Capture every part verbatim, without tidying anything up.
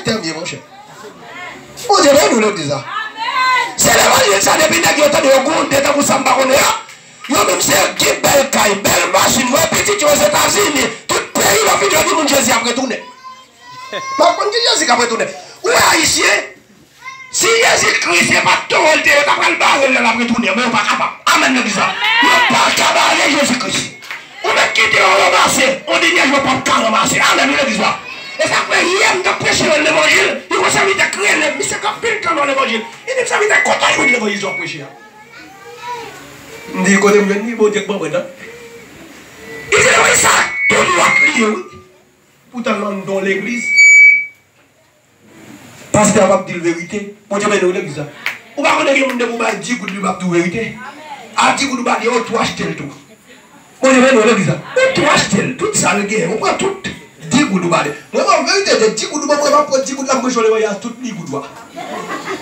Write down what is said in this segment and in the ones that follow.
Tèmye, monchè. Bondye beni w legliz la. Se levanjil sa, depi nèg yo tande yo gwonde tankou sa m pa konnen an. Yo menm se gen bèl kay, bèl machin, wè pitit yo Ozetazini, tout peyi lè w fin yo di moun Jezi ap retounen. M ap konn ki Jezi k ap retounen. Ou wè Ayisyen, si Jezi Kris se pa t towo l te ye, yo ta pral bare l lè l ap retounen, men yo pa kapab. Amèn legliz la. Yo pa ka bare Jezi Kris. Ou mèt kite yo ranmase, yon dènye jou yo p ap ka ranmase. Amèn wi legliz la. E sa k fè yè m t ap preche yon levanjil, yon sèvitè k rele m, misye gen anpil tan nan levanjil. Li di m sèvitè, kote w jwenn levanjil sa w ap preche a? M di kote m jwenn li, Bondye k ban mwen l. Li di levanjil sa tou dwat li ye wi. Poutan l anndan yon legliz. Pastè a p ap di l verite. Bondye beni w legliz la. Ou pa konnen gen moun depi w bay di goud li p ap di w verite. A di goud ou ba li, ou tou achte l tou. Bondye beni w legliz la. Ou tou achte l. Tout sa l gen, ou pran tout. Di goud ou ba li. Mwen ban w verite, de di goud ou ban mwen, m ap pran di goud la, m manje levanjil a tout di goud ou a.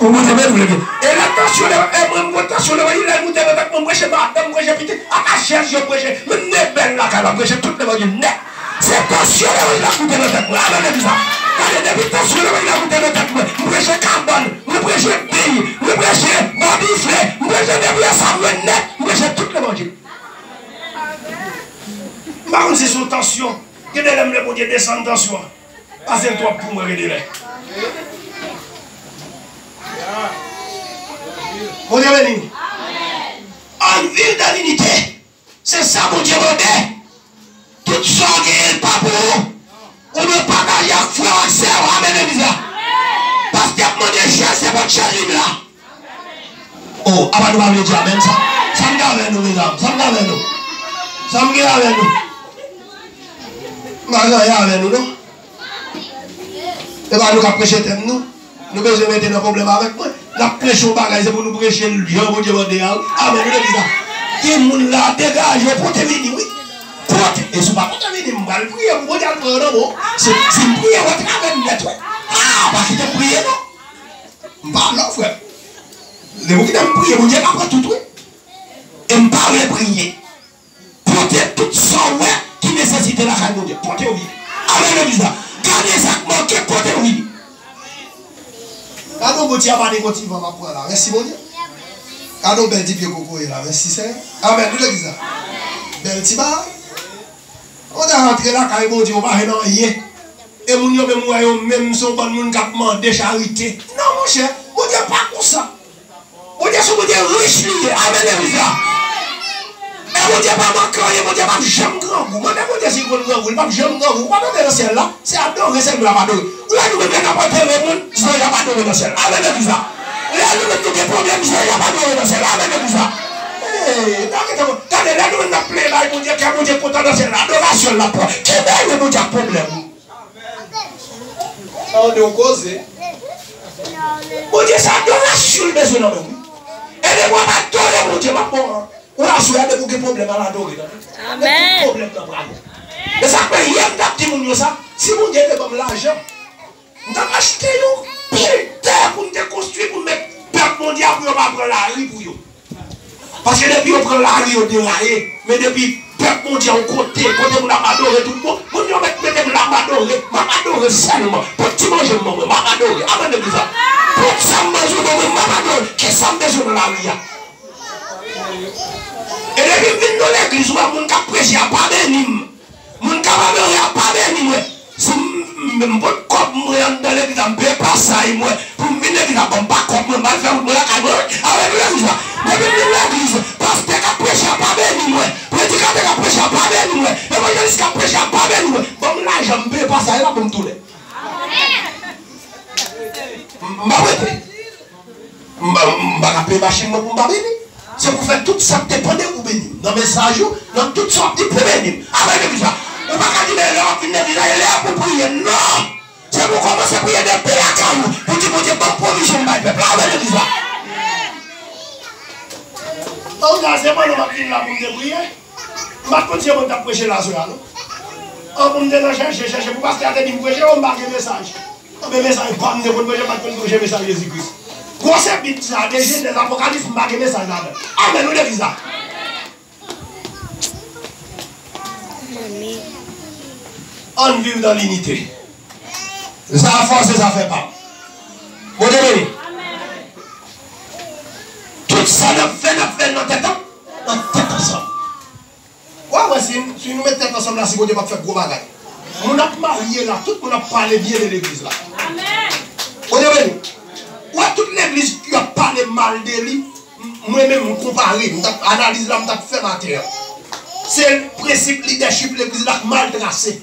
Ou Bondye beni w legliz. E lè tansyon lè, e mwen m pran tansyon levanjil la, l moute nan tèt mwen, m preche madanm, m preche pitit, ak a chèz yo preche, menm ne bèl lakay la, m preche tout levanjil nèt. Se tansyon levanjil la moute nan tèt mwen. Amèn legliz la. Gade, depi tansyon levanjil la moute nan tèt mwen, m preche kabann, m preche biy, m preche bòdife, m preche depi sa mwen nèt, m preche tout levanjil. M pa konn si se yon tansyon. Gen de lè m lè Bondye desann tansyon an. Pase l twòp pou mwen gen de lè. Bondye beni nou. Ann viv dans l'unité. Se sa Bondye mande. Tout sa w genyen, l pa pou ou. Ou dwe pataje ak frè w ak sè w. Amèn, legliz la. Pastè ap mande chèz, se pa chèz li la. Oh, apa nou pa vle di amèn sa? Sa m gen avè nou, medam? Sa m gen avè nou? Sa m gen avè nou? M pa gen anyen avè nou, non. E pa nou k ap preche tèm nou. Nou bezwen mete nan pwoblèm avèk mwen. N ap preche yon bagay, se pou nou preche l jan Bondye mande a, wi. Amèn, nou legliz la. Gen moun la, degaje w, pote vini, wi. Pote. E si w pa pote vini, m pral priye pou Bondye al pran nan men w. Si, si m priye w atravè m nèt, wi. Ah, pa kite m priye, non. M pa lò, frè. Lè ou kite m priye, Bondye ka pran tout, wi. E m pa vle priye. Pote tout sa w wè ki nesesite lakay Bondye. Pote yo vini. Amèn, legliz la. Gade sa k manke, pote yo vini. Gade yon bon ti abane kontivan m ap pran la. Mèsi, Bondye. Gade yon bèl ti pye kokoye la. Mèsi, Senyè. Amèn, wi, legliz la. Bèl ti bagay. Ou ta rantre lakay Bondye, ou pa jwenn anyen. E moun yo menm, ou wè yo menm, se yon bann moun k ap mande charite. Non, monchè, Bondye pa konsa. Bondye se yon Bondye rich li ye. Amèn, legliz la. E Bondye pa manke anyen, Bondye p ap janm grangou. Mande Bondye si l konn grangou, li p ap janm grangou. Ou pa tande nan syèl la, se adore sèlman l ap adore. Ou wè nou menm lè n ap antere moun, zanj ap adore nan syèl. Amèn, legliz la. Lè nou menm nou gen pwoblèm, zanj ap adore nan syèl. Amèn, legliz la. Hey, gade, gade, lè nou menm n ap plenyen bay Bondye, kè Bondye kontan nan syèl la, adorasyon l ap pran. Ki bagay Bondye ak pwoblèm ou? Tande yon koze. Bondye se adorasyon l bezwen nan men w. E depi w ap adore Bondye, m ap bon. Ou aswè a, depi w gen pwoblèm, al adore, tande. Amèn. Tout pwoblèm nan prale. E sa k fè yè m t ap di moun yo sa, si Bondye te ban m lajan, m t ap achte yon pil tè pou m te konstwi, pou m met pèp Bondye a, pou yo pa pran lari pou yo. Paske depi yo pran lari, yo deraye. Men depi pèp Bondye a yon kote, kote moun ap adore tout bon, moun yo mèt mete m la, m adore, m ap adore sèlman. Pou ti manje m ban mwen, m ap adore. Amèn, legliz la. Pou sa m bezwen ban mwen, m ap adore. Kisa m bezwen nan lari a? E depi m vin nan legliz, ou wè moun k ap preche a pa beni m. Moun k ap adore a pa beni mwen. Si m, m, m pot kòb mwen anndan legliz la, m peye pasay mwen pou m vin legliz la, ban m pa kòb mwen, m al fè wout mwen lakay mwen. Alelouya, legliz la. Depi m vin legliz, pastè k ap preche a pa beni mwen. Predikatè k ap preche a pa beni mwen. Evanjelis k ap preche a pa beni mwen. Ban m lajan, m peye pasay la pou m tounen. M, m pa prete. M pa, m pa ka peye machin mwen pou m pa beni. Se pou fè tout sa k depann de ou beni m. Nan mesaj ou, nan tout sa w ap di pou beni m. Amèn, legliz la. Ou pa ka di, men lè w ap vin legliz la, e lè a pou priye. Non! Se pou w kòmanse priye depi lakay ou, pou di Bondye ban m pwovizyon m bay pèp la. Amèn, legliz la. An, gade, se pandan m ap vin la pou m te priye. M pa t konn se mwen k t ap preche la aswè a, non. An, pou m te nan chèche, chèche, pou pastè a te di m preche, o, m pa gen mesaj. Anben, mesaj pa m, m te konn preche, m pa t konn preche mesaj Jezi Kris. Gwosè Bib sa, de Jenèz Apokalis, m pa gen mesaj ladan. Amèn, wi, legliz la. Ann viv nan linite. Zafè w se zafè pa m. Bondye beni. Tout sa n ap fè, n ap fè l nan tèt an, nan tèt ansanm. Wè, wè, si, si nou met tèt ansanm la, si Bondye p ap fè gwo bagay. Moun ap marye la, tout moun ap pale byen de legliz la. Bondye beni. Wè, tout legliz ki ap pale mal de li, m- mwen menm, m konpare, m t ap analiz la, m t ap fè maten an. Se prensip lidèchip legliz la k mal trase.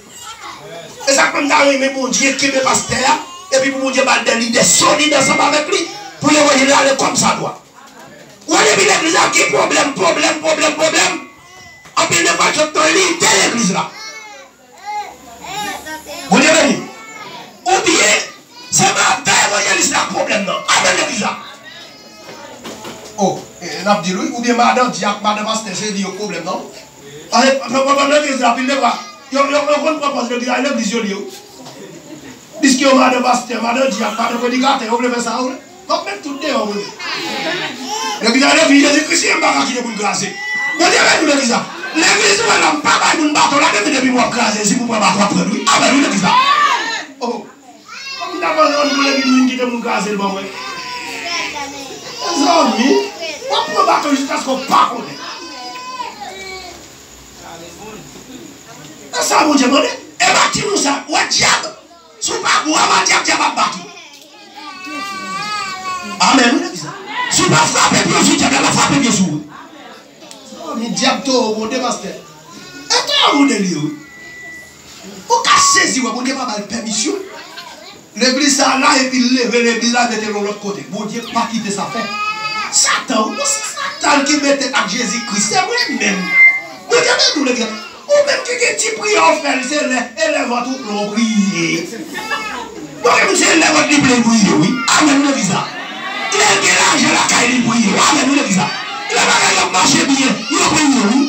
E sa k fè m ta renmen Bondye kenbe pastè a, epi pou Bondye ba l de lidè solid ansanm avèk li, pou levanjil la ale kòmsadwa. Wè, depi legliz la gen pwoblèm, pwoblèm, pwoblèm, pwoblèm, anpil de fwa, yo t nan lide legliz la. Bondye beni. Oubyen, se madan evanjelis la k pwoblèm nan. Amèn, legliz la. O, e, n ap di l, wi. Oubyen madan dyak, madan pastè, se li yo k pwoblèm nan. Paske, pwoblèm legliz la, anpil de fwa, yo, yo, yo konn pran pòz legliz la, legliz yo li yo. Piske yo madan pastè, madan dyak, madan predikatè, yo vle fè sa yo vle. M ap met tout deyò, mwen menm. Legliz la, legliz Jezi Kris, m pa ka kite moun kraze. Bondye beni legliz la. Legliz mwen la, m pa bay moun baton la, depi, depi m w ap kraze, si pou pran baton, w ap pran l, wi. Amèn, wi, legliz la. O. Kòm m ta pran yon pou legliz, m kite moun kraze l ban mwen. Mezanmi, w ap pran baton jiskaske w pa konnen. E sa Bondye mande. E pa ti moun sa, w wè dyab. Si w pa gwo anba dyab, dyab ap bat ou. Amèn, wi, legliz la. Si w pa frape pye w sou dyab la, l ap frape pye sou ou. Zanmi, dyab towo gwonde, pastè. E towo gwonde li ye, wi. Ou ka sezi, wè, Bondye pa ba l pèmisyon. Legliz sa la, epi l leve legliz la, mete l yon lòt kote. Bondye pa kite sa fèt. Satan, wi, se Satan ki mete ak Jezi Kris, se mwen menm. Bondye beni w, legliz la. Ou menm ki gen ti priyè w fè l, se lè, e lè vant ou plen w priye. Bon, e moun se lè vant li plen l priye, wi. Amèn, legliz la. Lè l gen lajan lakay li, l priye. Amèn, wi, legliz la. Lè bagay yo ap mache byen, yo priye, wi.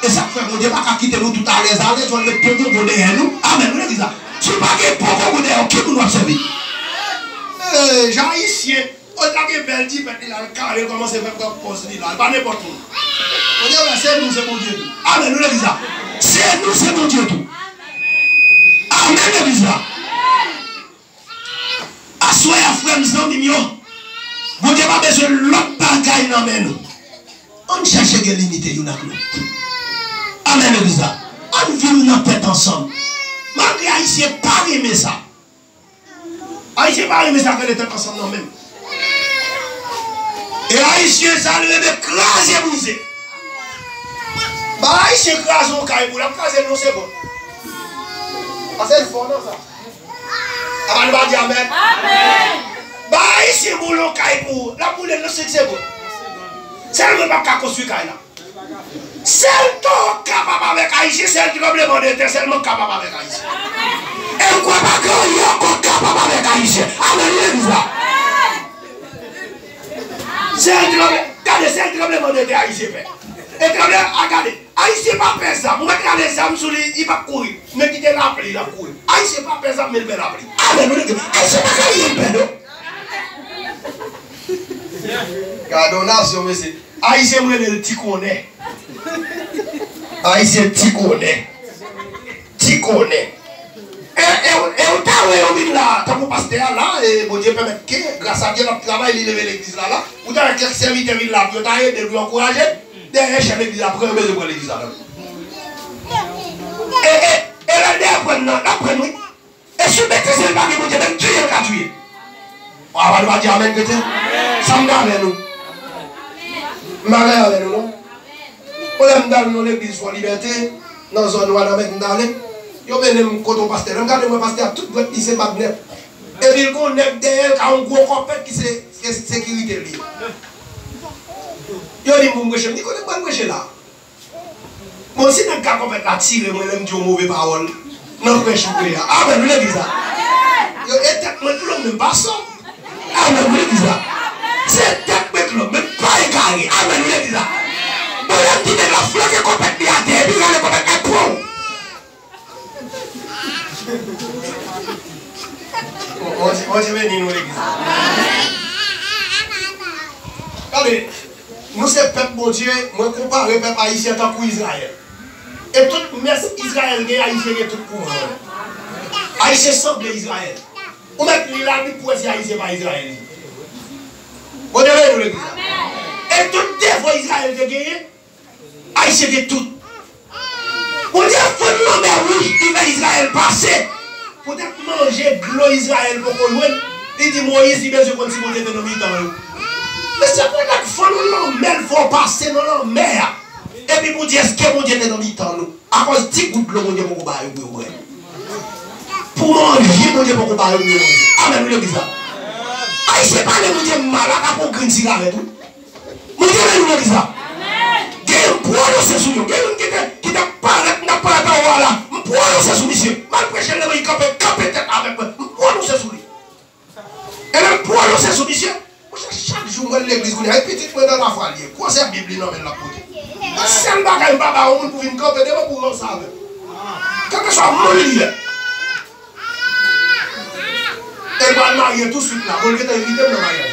E sa k fè Bondye pa ka kite nou tout alèz, alèz, w al met pon gongon dèyè nou. Amèn, wi, legliz la. Si w pa gen pon gongon dèyè w, ki moun w ap sèvi? Ee, jan Ayisyen. Ol ta gen bèl dipèt li la, l kare, l kòmanse fè pran pòz li la. L pa nenpòt moun. Bondye wè, se nou, se Bondye tou. Amèn, wi, legliz la. Se nou, se Bondye tou. Amèn, legliz la. Aswè a, frè m, zanmi m yo, Bondye pa bezwen lòt bagay nan men nou. Ann chèche gen linite youn ak lòt. Amèn, legliz la. Ann viv nan tèt ansanm. Malgre Ayisyen pa renmen sa. Ayisyen pa renmen sa k rele tèt ansanm nan menm. E Ayisyen sa l renmen kraze brize. Ba Ayisyen kraze yon kay pou l, l ap kraze l yon segonn. Paske l fò nan sa. Apa nou pa di amèn? Amèn. Ba Ayisyen boule yon kay pou ou, l ap boule l nan senk segonn. Sèlman l p ap ka konstwi kay la. Sèl towo k kapab avèk Ayisyen, sèl tranblemanntè sèlman k kapab avèk Ayisyen. E m kwè pa gen anyen ankò k kapab avèk Ayisyen. Amèn, wi, legliz la. Sèl tranble, gade, sèl tranblemanntè Ayisyen fè. E tranble, a, gade, Ayisyen pa pè zam. Ou mèt rale zam sou li, li p ap kouri. Men kite lapli, l ap kouri. Ayisyen pa pè zam, men l pè lapli. Amèn, wi, legliz. Ayisyen pa gen anyen l pè, non. Gade yon nasyon, mesye. Ayisyen, m rele l ti konnen. Ayisyen ti konnen. Ti konnen. E, e, e ou ta wè yo vin la, tankou pastè a la, e Bondye pèmèt ke, gras a Dye, l ap travay, li leve legliz la la. Ou ta wè kèk sèvitè vin la, pou yo ta ede l, pou yo ankouraje l. Dèyè chèf legliz la, pran yo bezwen pran legliz la, non. E, e, e lè l dèyè pran nan, l ap pran, wi. E si w betize, l pa gen Bondye, menm tiye l ka tiye. Apa nou pa di amèn, kretyen? Sa m ta avè nou. M pa avè nou, non. Yon lè m t al nan legliz Fò Libète, nan zòn Wanament m t ale. Yo mennen m kote yon pastè. Lè m gade, m wè pastè a tout dwèt li se magnèt. Epi l gen yon nèg dèyè l k a yon gwo kòpèt ki se, se sekirite l li. Yo di m pou m preche. M di, kote m pral preche la? Bon, si nèg ka konpèt la tire mwen lè m di yon move pawòl nan frè Chouke a. Amèn, wi, legliz la. Yo, e tèt mwen k long, men m pa sòt. Amèn, wi, legliz la. Se tèt mwen k long, men m pa egare. Amèn, wi, legliz la. Bon, lè m di nèg la flanke konpèt li atè, epi rale konpèt la, pwow! Bondye, Bondye beni nou, legliz. Gade, nou se pèp Bondye, mwen konpare pèp ayisyen tankou Izrayèl. E tout mès Izrayèl gen, Ayisyen gen tout kouman yo. Ayisyen sanble Izrayèl. Ou mèt li la, li pou wè si Ayisyen pa Izrayèl li. Bondye beni w legliz la. E tout defo Izrayèl te genyen, Ayisyen gen tout. Bondye fann lanmè wouj, li fè Izrayèl pase. Poutèt manje dlo Izrayèl poko jwenn, li di Moyiz li bezwen konn si Bondye te nan mitan yo. Mesye, poutèt fann lanmè l fè w pase nan lanmè a. Epi pou di èske Bondye te nan mitan nou. Akòz ti gout dlo Bondye poko ba yo pou yo bwè. Pou manje Bondye poko ba yo pou yo manje. Amèn, wi, legliz la. Ayisyen pale Bondye mal, ata pou grenn sigarèt, wi. Bondye beni w legliz la. Gen yon pwononse sou yo. Gen youn ki te, ki te parèt, m t ap parèt anwo a la. M pwononse sou misye. M al preche levanjil, kanpe, kanpe tèt avèk mwen. M pwononse sou li. E lè m pwononse sou misye, monchè, chak jou m al legliz kounye a, e pitit mwen nan lafwa li ye. Gwosè Bib li nan men l l ap pote. Mwen sèl bagay m pa ba yon moun pou vin kanpe devan pou ranse avè m. Kèlkeswa moun li ye. E l pral marye touswit la. Bon, l gentan envite m nan maryaj.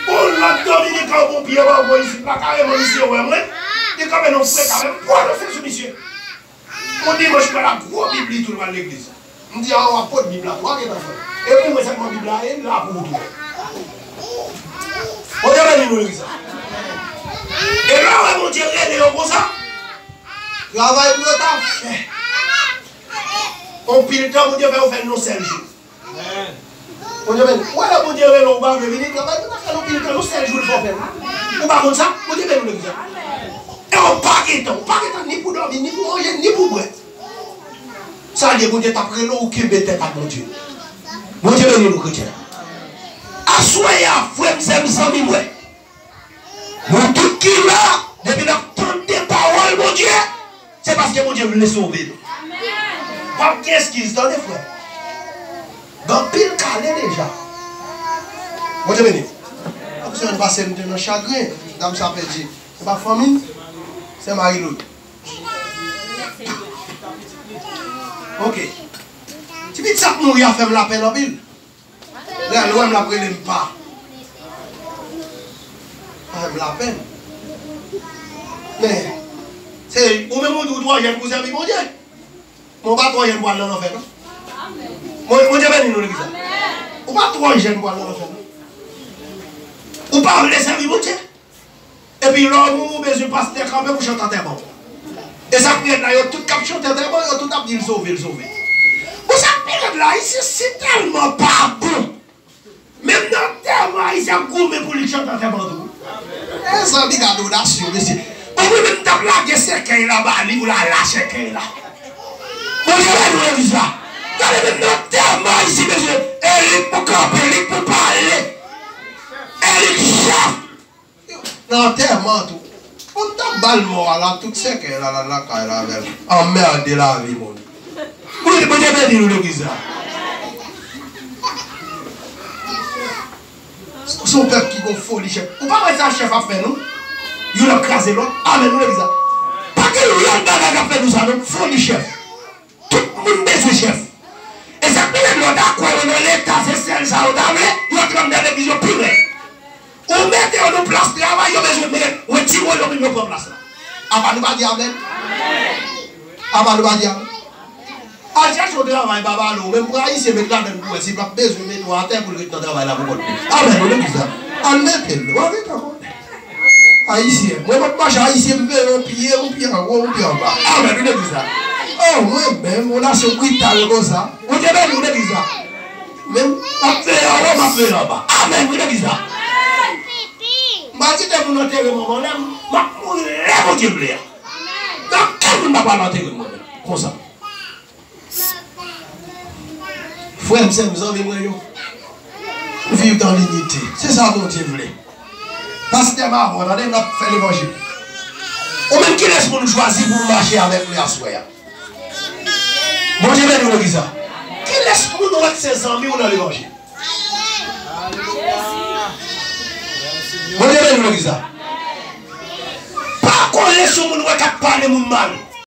Bon, lòt dominiken, bon, pye mango isit la, kareman misye wè mwen. Li kanpe nan frek avè m. Pwononse sou misye. Yon dimanch, pral ak gwo Bib li tou, l pral legliz. M di, a, w ap pot Bib la tou, a, gentan fè. E pou mwen sèlman Bib la ye, la pou ou tou. Bondye beni nou legliz la. E lè w wè Bondye rele yo konsa, travay pou yo ta fè. Anpil tan, Bondye fè yo fè l yon sèl jou. Bondye beni. Ou wè lè Bondye rele w, ou pa vle vini, travay pou ta fè l anpil tan, yon sèl jou l fè w fè l. Ou pa konn sa? Bondye beni w legliz la. E ou pa gen tan, ou pa gen tan ni pou dòmi, ni pou manje, ni pou bwè. Sa l ye, Bondye t ap rele w, ou kenbe tèt ak Bondye. Bondye beni nou, kretyen. Aswè a, frè m, sè m, zanmi mwen, nou tout ki la, depi n ap tande pawòl Bondye, se paske Bondye vle sove nou. Pa gen eskiz, tande, frè. Gen anpil kale deja. Bondye beni. Ap semèn pase, m te nan chagren. Dam sa pèdi. Se pa fanmi m? Se Marilou. Ok. Ti pitit sa k mouri a fè m lapenn anpil. Lè l wè m, l ap rele m pa. Sa fè m lapenn. Men, se ou menm ou di w twò jèn pou sèvi Bondye. Men w pa twò jèn pou al nan lanfè, non. Bon, Bondye beni nou legliz la. Ou pa twò jèn pou al nan lanfè, non. Ou pa vle sèvi Bondye. Epi lè w mouri, ou bezwen pastè kanpe pou chante antèman w. E sa k pi rèd la, yo tout k ap chante antèman, yo tout ap di l sove, l sove. Bon, sa k pi rèd la, Ayisyen si tèlman pa bon. Menm nan antèman, Ayisyen ap goumen pou li chante antèman tou. Mezanmi, gade odasye, mesye. Bon, mwen menm, m t ap lage sèkèy la ba li pou l al la sèkèy la. Bondye beni w legliz la. Gade, menm nan antèman, Ayisyen bezwen Elik pou kanpe, Elik pou pale. Elik chèf. Nan antèman tou. Bon, m t ap ba l mò a la, tout sèkèy la, la, lakay la avè l. Anmède lavi moun. Bondye, Bondye beni nou legliz la. Se yon pèp ki gon foli chèf. Ou pa wè sa chèf ap fè nou? Youn ap kraze lòt. Amèn, nou legliz la. Pa gen lòt bagay k ap fè nou sa, non. Foli chèf. Tout moun bezwen chèf. E sa k pi rèd, lè w ta kwè yo nan Leta, se sèl sa yo ta vle, yo t anndan legliz yo pi rèd. Ou mete yo nan plas travay, yo bezwen men retire yo, yo pran plas la. Apa nou pa di amèn? Apa nou pa di amèn? Al chèche yon travay, pa pale, ou menm pran Ayisyen, met ladann pou wè si l p ap bezwen mete w atè pou l ret nan travay la pou kont li. Amèn, nou legliz la. Al mete l, w ap ret ankò. Ayisyen. Mwen m ap mache Ayisyen, m veye yon pye, yon pye anwo, yon pye anba. Amèn, wi, legliz la. Oh, mwen menm, yon nasyon brital konsa. Bondye beni w, legliz la. Men m ap veye anwo, m ap veye anba. Amèn, wi, legliz la. M pa kite moun antere mwen, mwen menm, m ap mouri lè Bondye vle a. Men okenn moun pa pral antere mwen menm. Konsa. Frè m, sè m, zanmi mwen yo, viv dans l'unité. Se sa Bondye vle. Pastè Mawon, tande, n ap fè levanjil. Ou menm, kilès moun ou chwazi pou w mache avèk li aswè a? Bondye beni w, legliz la. Kilès moun ou wè k se zanmi w nan levanjil? Bondye beni w, legliz la. Pa kole sou moun ou wè k ap pale moun mal.